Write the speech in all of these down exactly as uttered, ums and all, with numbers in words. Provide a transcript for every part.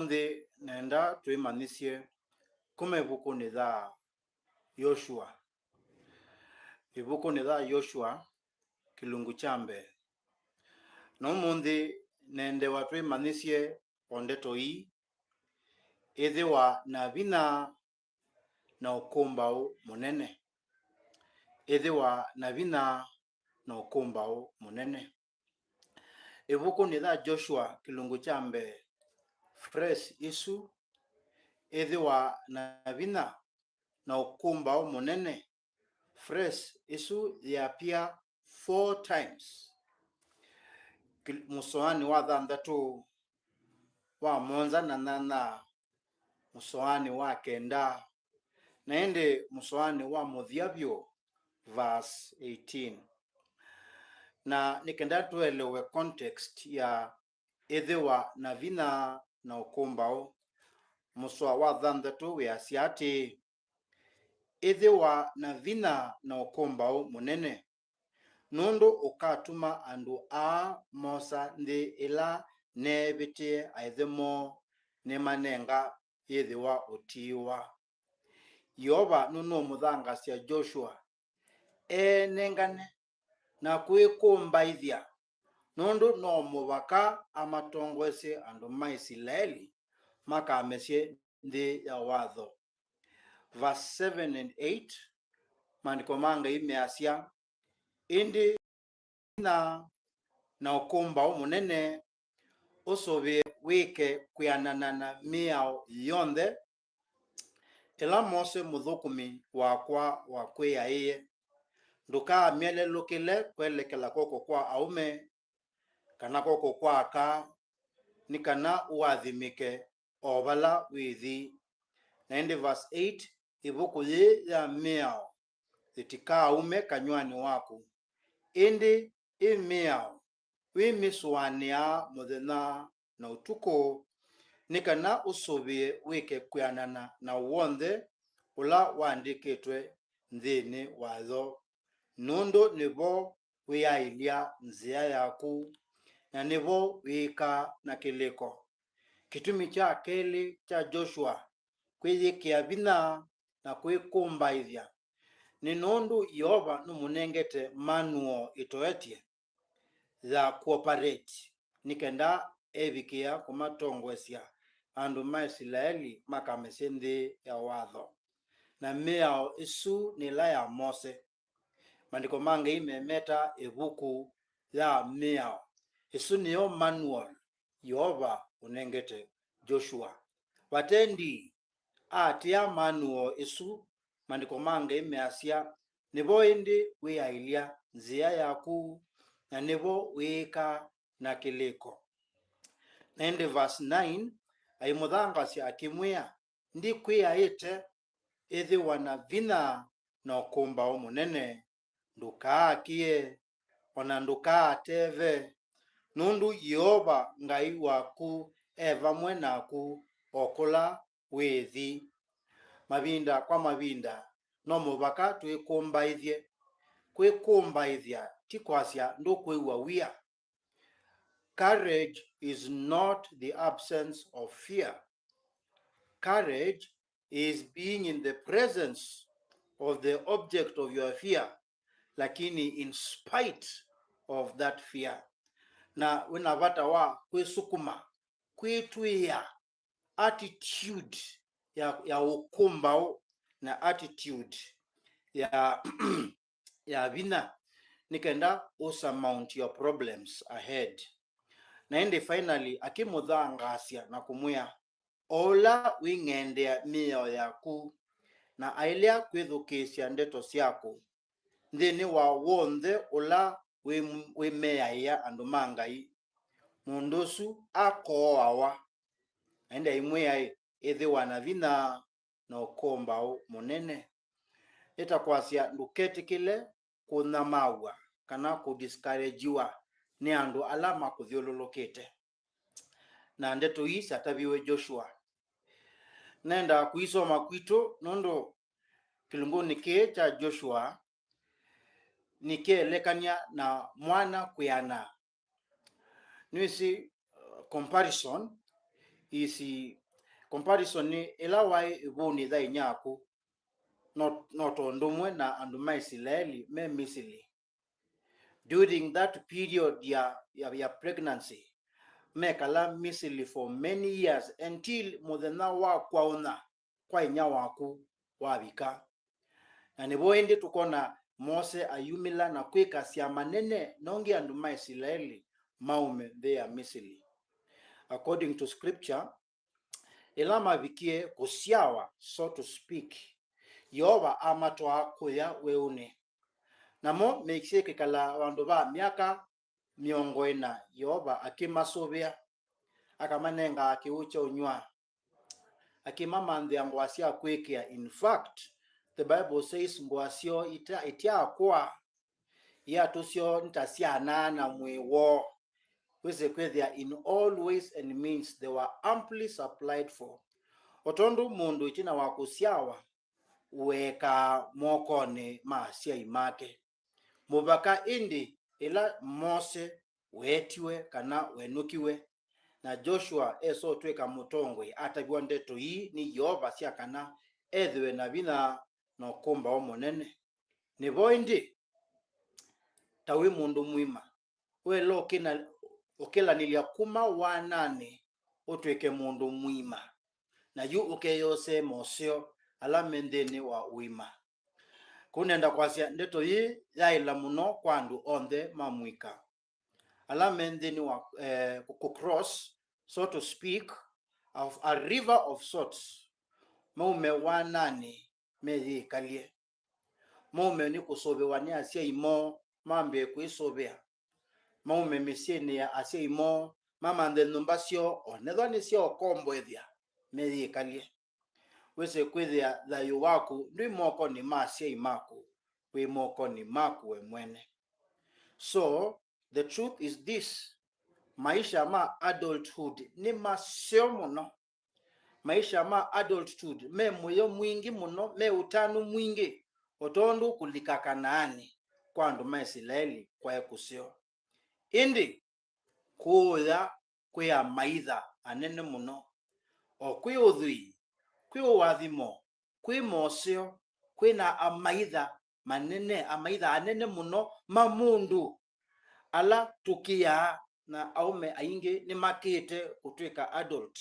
Ũmũnthĩ nenda twĩmanyĩsye kuma ĩvukunĩ ya Yosua. Ĩvukunĩ ya Yosua, kĩlungu kya mbee. Na ũmũnthĩ nendewa twĩmanyĩsye o ndeto ii: ĩthĩwa na vinya na ũkũmbaũ mũnene. Ĩthĩwa na vinya na ũkũmbaũ mũnene. Ĩvukunĩ ya Joshua kĩlungu kya mbee, phrase ĩsu, ĩthĩwa na vinya na ũkũmbaũ mũnene, phrase ĩsu yĩappear four times. Kĩl-, mũsoanĩ wa thanthatũ, wa mũonza na nyanya, mũsoanĩ wa kenda, na ĩndĩ mũsoanĩ wa mũthya vyũ, verse eighteen. Na nĩ kenda tũelewe context ya ĩthĩwa na vinya na ũkũmbaũ, mũsoa wa thanthatũ wĩasya atĩĩ, ĩthĩwa na vinya na ũkũmbaũ mũnene, nũndũ ũkatuma andũ aa mosa nthĩ ĩla neevĩtĩe aaĩthe moo nĩmanenga yĩthĩwa ũtiĩwa. Yeova nũnũũmũthangaasya Joshua enengane na kwĩkũmbaĩthya, nũndũ no mũvaka amatongoesye andũ ma Isilaeli makamesye nthĩ ya watho. Verse seven and eight, maandĩko ma Ngai measya, ĩndĩ na, na ũkũmbaũ mũnene, ũsũvĩe wĩke kwĩanana na mĩao yonthe ĩla Mose mũthũkũmi wakwa wakwĩaĩe. Ndũkamyelelũkĩle kwelekela kw'oko kwa aũme kana kw'oko kwa aka, nĩ kana ũathimĩke o vala wĩthi. Na ĩndĩ verse eight, ĩvuku yĩĩ ya mĩao yĩtikaume kanyw'anĩ waku, ĩndĩ ĩ mĩao wĩmĩsũanĩaa mũthenya na ũtukũ, nĩ kana ũsũvĩe wĩke kwĩanana na w'onthe ũla wandĩkĩtwe nthĩnĩ wayo, nũndũ nĩvo wĩaĩlya nzĩa yaku, na nĩvo wĩĩkaa na kĩlĩko. Kĩtumi kya kelĩ kya Joshua kwĩyĩkĩa vinya na kwĩkũmbaĩthya nĩ nũndũ Yeova nũmũnengete manual ĩtoetye ya kũoperate nĩ kenda evikĩa kũmatongoesya andũ ma Isilaeli makamesye nthĩ ya watho. Na mĩao ĩsu nĩ ĩla ya Mose. Maandĩko ma Ngai memeta ĩvuku ya mĩao. Ĩsu nĩyo manual Yeova ũnengete Joshua. Vate ndĩi, aatĩĩa manual ĩsu, maandĩko ma Ngai measya, nĩvo ĩndĩ wĩaĩlya nzĩa yaku, na nĩvo wĩĩkaa na kĩlĩko. Na ĩndĩ verse nine aimũthangaasya akĩmwĩa, ndikwĩaĩte, ĩthĩwa na vinya na ũkũmbaũ mũnene, ndũkaakĩe, o na ndũkaateve, nũndũ Yeova Ngai waku e vamwe naku o kũla wĩthi. Mavinda kwa mavinda, no mũvaka twĩkũmbaĩthye. Kwĩkũmbaĩthya ti kwasya ndũkwĩw'a wia. Courage is not the absence of fear. Courage is being in the presence of the object of your fear, lakini in spite of that fear. Na wĩna vata wa kwĩsukuma, kwĩtw'ĩĩa, attitude ya, ya ũkũmbaũ na attitude ya, ya vinya, nĩ kenda ũsurmount your problems ahead. Na ĩndĩ finally akĩmũthangaasya na kũmwĩa, o ũla wĩng'endea mĩao yaku na ailea kwĩthukĩĩsya ndeto syaku, nthĩnĩ wa w'onthe ũla wĩ, wĩmeaĩa andũ ma Ngai, mũndũ ũsu akooawa. Na ĩndĩ aimwĩa, ĩthĩwa na vinya na ũkũmbaũ mũnene. Nĩ ta kwasya ndũketĩkĩle kũnyamaw'a kana kũdiscouragiwa nĩ andũ ala makũthyũlũlũkĩte. Na ndeto ii syataviwe Joshua. Nendaa kũisoma kwitũ nũndũ kĩlungunĩ kĩĩ kya Joshua nĩkĩelekany'a na mwana kwĩana. Nĩwĩsĩ, uh, comparison Isi comparison nĩ ĩla waĩ ĩvũnĩ ya inyia waku, no, no tondũ ũmwe na andũ ma Isilaeli me Misili. During that period ya, ya, ya pregnancy, mekala Misili for many years until mũthenya wa kwaũnya kwa inyia waku wavika. Na nĩvo ĩndĩ tũkona Mose ayumĩla na kwĩka syama nene nongi andũ ma Isilaeli maume nthĩ ya Misili. According to scripture, ĩla mavikie kũsyawa, so to speak, Yeova amatwaa kũya weũnĩ. Namo meisye kwĩkala vandũ va myaka mĩongo ĩna, Yeova akĩmasũvĩa, akamanenga kĩw'ũ kya ũnyw'a, akĩmamanthĩa ngũa sya kwĩkĩa. In fact, the Bible says ngũa syoo ita-, ityaakũa, iatũ syoo nĩ ta syanaa na mwĩĩ woo. Wĩsĩ kwĩthĩa in all ways and means they were amply supplied for. O tondũ mũndũ ĩtina wa kũsyawa weekaa mokonĩ ma asyai make. Mũvaka ĩndĩ ĩla Mose weetiwe kana wenũkiwe, na Joshua esotw'ĩka mũtongoi, ataviwa ndeto ii nĩ Yeova sya kana ethĩwe na vinya na ũkũmbaũ mũnene. Nĩvo ĩndĩ, ta wĩ mũndũ mũima, ũela ũkĩna-, ũkĩlanĩlya kuma wananĩ ũtw'ĩke mũndũ mũima, na yu ũkeyosee moseo ala me nthĩnĩ wa ũima. Kũu nenda kwasya ndeto yĩĩ yaĩla mũno kwa andũ onthe ma mũika. Ala me nthĩnĩ wa, eh, kũ-, kũ-, cross, so to speak, of a river of sorts, maume wananĩ meyĩkalye. Maume nĩ kũsũvĩwa nĩ asyai moo, mambĩe kwĩsũvĩa. Maume mĩsyĩnĩ ya asyai moo, mamanthe nyũmba syoo, o nethwa nĩ sya ũkomboethya, meyĩkalye. Wĩsĩ kwĩthĩa thayũ waku ndwĩ mokonĩ ma asyai maku, wĩ mokonĩ maku we mwene. So, the truth is this, maisha ma adulthood nĩ maseo mũno. Maisha ma adulthood me mũyo mwingĩ mũno, me ũtanu mwingĩ, o tondũ kũlika Kanaanĩ kwa andũ ma Isilaeli kwaĩ kũseo. Ĩndĩ kũũya kwĩ amaitha anene mũno, o kwĩ ũthwii, kwĩ ũathimo, kwĩ moseo, kwĩ na amaitha manene, amaitha anene mũno ma mũndũ, ala tũkĩaa, na aũme aingĩ nĩmakĩte kũtw'ĩka adult,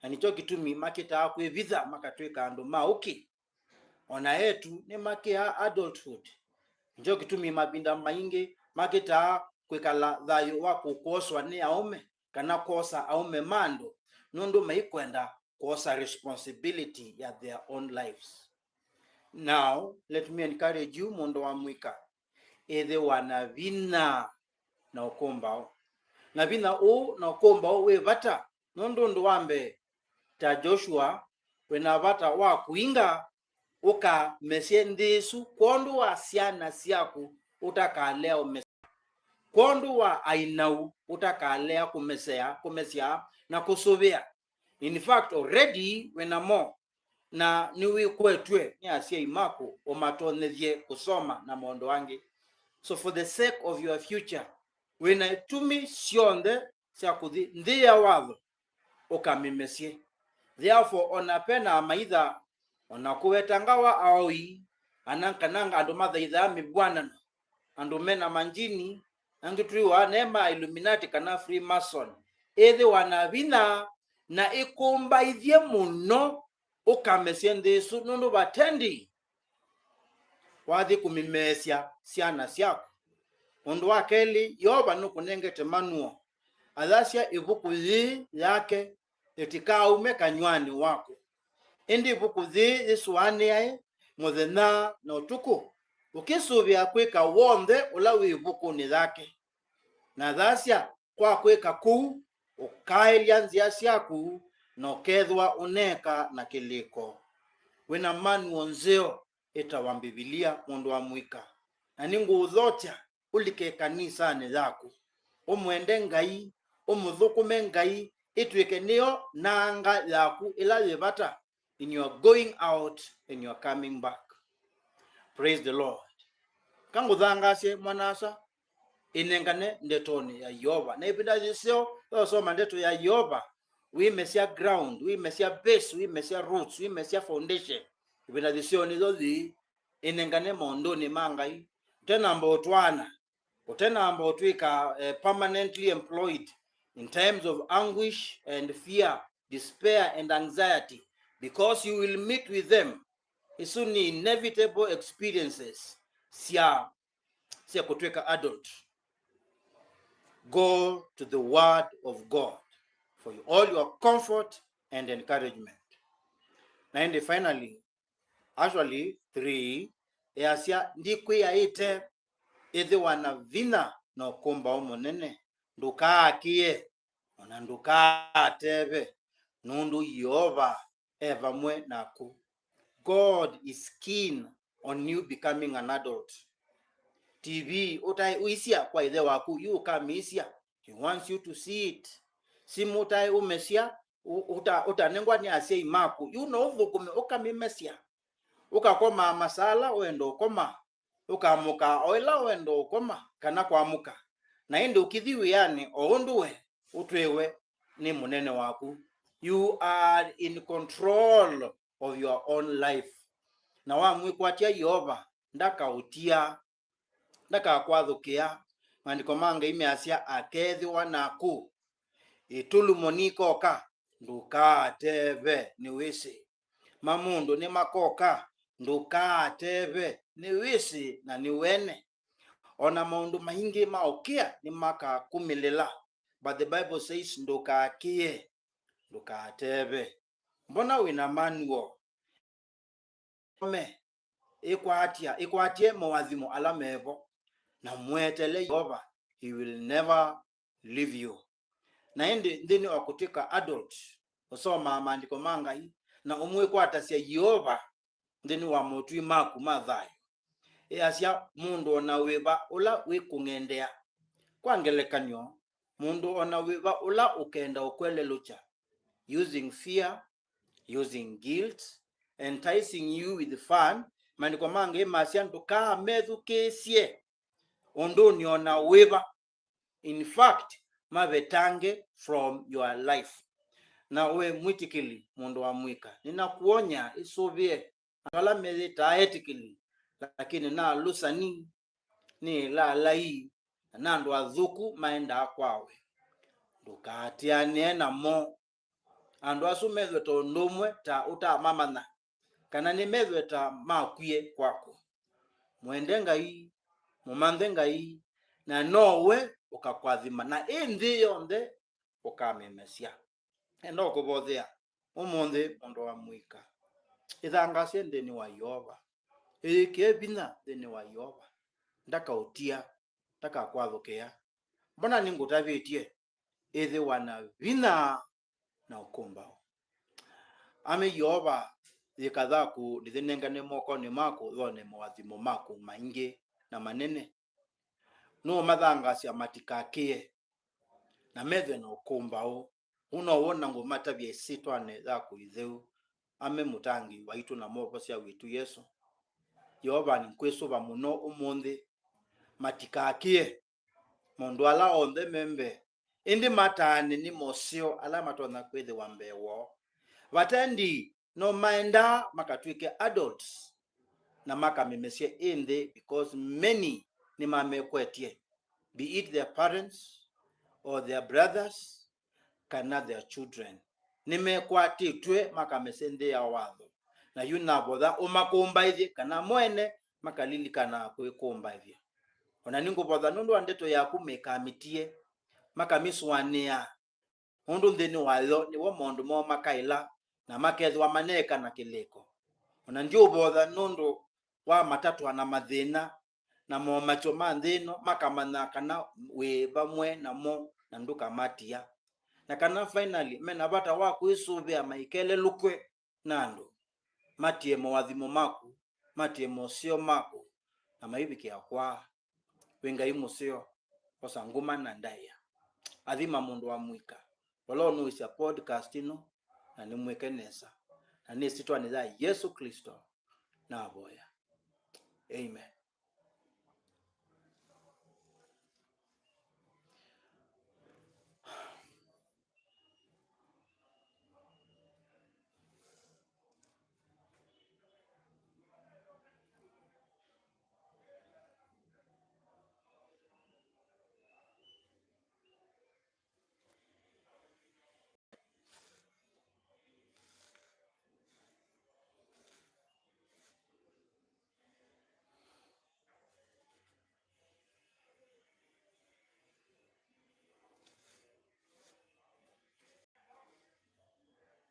na nĩkyo kĩtumi makĩtaa kwĩvitha makatw'ĩka andũ ma ũkĩ. O na eĩtu nĩmakĩaa adulthood. Nĩkyo kĩtumi mavinda maingĩ makĩtaa kwĩkala thayũ wa kũkwoswa nĩ aũme kana kwosa aũme ma andũ, nũndũ maikwenda kwosa responsibility ya their own lives. Now, let me encourage you, mũndũ wa mũika, ĩthĩwa na vinya na ũkũmbaũ. Na vinya ũũ na ũkũmbaũ wĩ vata, nũndũ ũndũ wa mbee, ta Joshua, wĩ na vata wa kũinga ũkamesye nthĩ ĩsu kwondũ wa syana syaku ũtakalea ũmesya, kwondũ wa ainaũ ũtakalea kũmesea, kũmesya na kũsũvĩa. In fact, already wĩ namo, na nĩwĩkwetw'e nĩ asyai maku ũmatonyethye kũsoma na maũndũ angĩ. So for the sake of your future, wĩ na itumi syonthe sya kũthi nthĩ ya watho ũkamĩmesye. Therefore, o na ve na amaitha, o na kũweta ngawa aoi, ana kana andũ mathaithaa mĩvw'anano, andũ me na manjini, angĩ twĩw'aa ne ma Illuminati kana Freemason, ĩthĩwa na vinya na ĩkũmbaĩthye mũno ũkamesye nthĩ ĩsu, nũndũ vate ndĩi wathi kũmĩmeesya syana syaku. Ũndũ wa kelĩ, Yeova nũkũnengete manuo. Ayasya ĩvuku yĩĩ yake ĩtikaume kanyw'anĩ waku, ĩndĩ ĩvuku yĩĩ yĩsũanĩae mũthenya na ũtukũ, ũkĩsũvĩa kwĩka w'onthe ũla wĩ ĩvukunĩ yake. Na thasya, kwa kwĩka kũu, ũkaĩlya nzĩa syaku, na ũkethĩwa ũneeka na kĩlĩko. Wĩ na manuo nzeo ĩtawa Mbivilia, mũndũ wa mũika, na nĩngũũthokya ũlike ĩkanisanĩ yaku, ũmwende Ngai, ũmũthũkũme Ngai, ĩtw'ĩke nĩyo nanga yaku ĩla yĩ vata in your going out and your coming back. Praise the Lord. Kangũthangaasye mwana-a-asa, ĩnengane ndetonĩ ya Yeova. Na ĩvinda yĩseo ya ũsoma ndeto ya Yeova, wĩmesya ground, wĩmesya base, wĩmesya roots, wĩmesya foundation. Ĩvinda thĩseo nĩtho yĩ, ĩnengane maũndũnĩ ma Ngai. Ũtenamba ũtwaana, ũtenamba ũtw'ĩka eh, permanently employed in times of anguish and fear, despair and anxiety, because you will meet with them. Isu nĩ inevitable experiences sya sya kũtw'ĩka adult. Go to the word of God for all your comfort and encouragement. Na ĩndĩ finally, actually three, easya, ndikwĩaĩte, ĩthĩwa na vinya na ũkũmbaũ mũnene, ndũkaakĩe, o na ndũkaateve, nũndũ Yeova e vamwe naku. God is keen on you becoming an adult. T V ũtaĩ ũisya kwa ĩthe waku, yu ũkamĩisya. He wants you to see it. Simũ ũtaĩ ũmesya, ũ- ũta- ũtanengwa nĩ asyai maku, yu no ũthũkũme ũkamĩmesya. Ũkakomaa masaa ala ũenda ũkoma, ũkamũkaa o ĩla ũenda ũkoma kana kwamũka. Na ĩndĩ ũkĩthi wĩanĩ o ũndũ we ũtwĩwe nĩ mũnene waku. You are in control of your own life. Na wamwĩkwatya Yeova, ndakaũtia, ndakakwathũkĩa. Maandĩko ma Ngai measya, akeethĩwa naku. Ĩtulumo nĩkoka, ndũkaateve, nĩwĩsĩ. Mamũndũ nĩmakoka, ndũkaateve, nĩwĩsĩ na nĩwene. O na maũndũ maingĩ maũkĩa nĩmakakumĩlĩla. But the Bible says, ndũkakĩe, ndũkaateve. Mbona wĩ na manual? Ome, ĩkwatya, ĩkwatye moathimo ala mevo, na mweteele Yeova, he will never leave you. Na ĩndĩ nthĩnĩ wa kũtw'ĩka adult, ũsomaa maandĩko ma Ngai na ũmwĩkwatasya Yeova nthĩnĩ wa motwi maku ma thayũ. Easya, mũndũ o na wĩva ũla wĩkũng'endea. Kwa ngelekany'o, mũndũ o na wĩva ũla ũkenda ũkwelelũkya, using fear, using guilt, enticing you with fun, maandĩko ma Ngai masya, ndũkamethukĩĩsye ũndũnĩ o na wĩva. In fact, mavetange from your life. Na we mwĩtĩkĩli, mũndũ wa mũika, nĩnakuony'a, ĩsũvĩe andũ ala meyĩtaa etĩkĩli, lakini nĩ alũsani, nĩ ĩlaalai, na nĩ andũ athũku maendaa kwa we. Ndũkaatĩanĩe namo. Andũ asu methwe ta ũndũ ũmwe ta ũtaamamanya, kana nĩmethwe ta makwie kwaku. Mwende Ngai, mũmanthe Ngai, na nowe ũkakwathima, na ĩ nthĩ yonthe ũkamĩmesya. Enda ũkũvothea ũmũnthĩ, mũndũ wa mũika. Ĩthangaasye nthĩnĩ wa Yeova. Ĩyĩkĩe vinya nthĩnĩ wa Yeova. Ndakaũtia, ndakakwathũkĩa. Mbona nĩngũtavĩtye? Ĩthĩwa na vinya na ũkũmbaũ. Ame Yeova, yĩka thaku ndĩthĩnengane mokonĩ maku, thone moathimo maku maingĩ na manene. Nũũmathangaasya matikakĩe, na methwe na ũkũmbaũ. Ũu no w'o na ngũmatavya ĩsyĩtwanĩ yaku ĩtheu, ame Mũtangĩĩi waitũ na Mwovosya witũ Yesũ. Yeova, nĩngwĩsũva mũno ũmũnthĩ, matikakĩe. Maũndũ ala onthe me mbee, ĩndĩ mataane nĩ moseo ala matonya kwĩthĩwa mbee woo. Vate ndĩi, no maendaa makatw'ĩke adults na makamĩmesye ĩ nthĩ, because many nĩmamekwetye, be it their parents or their brothers kana their children. Nĩmekwatĩtw'e makamesye nthĩ ya watho, na yu navotha ũmakũmbaĩthye kana mo ene makalilikana kwĩkũmbaĩthya. O na nĩngũvotha nũndũ wa ndeto yaku mĩkamĩtie, makamĩsũanĩa, nũndũ nthĩnĩ wayo nĩw'o maũndũ moo makaĩla, na makethĩwa maneeka na kĩlĩko. O na ndiũvotha nũndũ wa matatwa na mathĩna na momakyo ma nthĩ ĩno, makamanya kana wĩ vamwe namo na ndũkamatia, na kana finally me na vata wa kwĩsũvĩa maikelelũkw'e na andũ, matie moathimo maku, matie moseo maku, na maivikĩa kwaa. Wĩ Ngai mũseo, osa nguma na ndaĩa. Athima mũndũ wa mũika, vala ũnũĩsya podcast ĩno, na nĩmwĩke nesa. Na nĩ ĩsyĩtwanĩ ya Yesũ Klĩsto navoya. Amen.